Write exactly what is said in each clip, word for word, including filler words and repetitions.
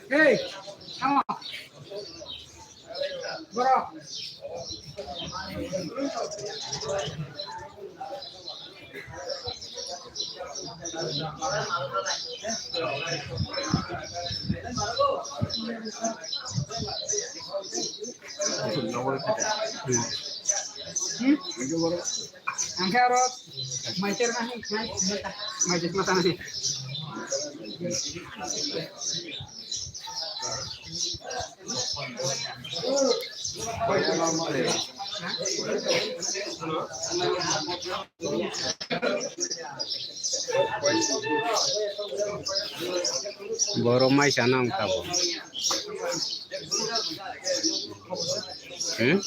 Hey, come on. Bro. Hmm? Ang khe aro mai cher na hai, mai, mai cher na hai. Borok mai sana wng tabok. Hmm?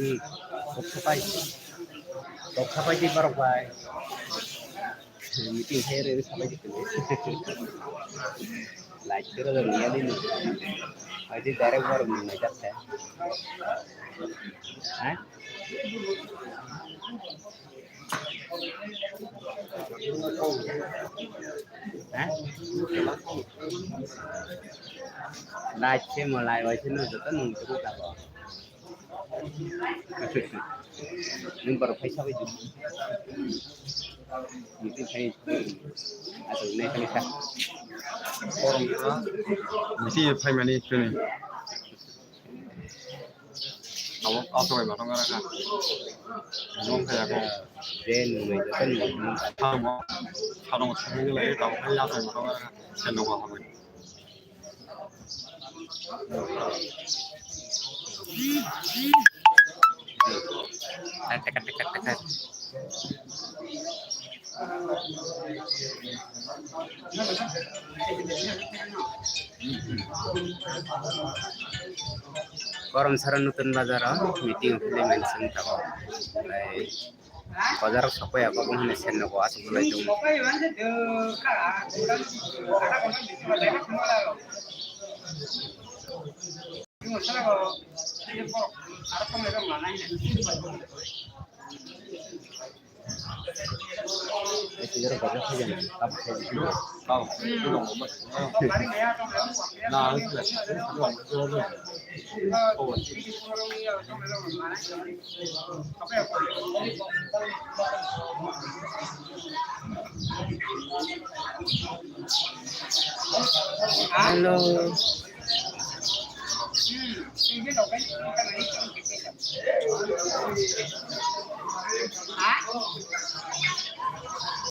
Hmm, kok sapai. Kok sapai di borok bai. Meeting hai re sapai di. Light kira da niya di ni. Aji direct borok ni naijak te. Ha? Ha? Lai se mo lai wai se no joto nung joto tabo. Nung borok phai sabai di. Niti phai. Asal nai kani sa. Korom kha. Niti phai mani kani. Abo aswk bai matong gara kha. Nong kaya ko. Je nungwi joto nungwi. Tamo. Tamo thangwi lai tamo kaya aswk bai matong gara kha. Sen nokwa hamwi. Tek tek tek tek. Korom sara nutun bazar o meeting o philwi mani chwng tabok. Bazar o sokpaiya kok wngkhe sen nogo aswk bolai tongo. Hello.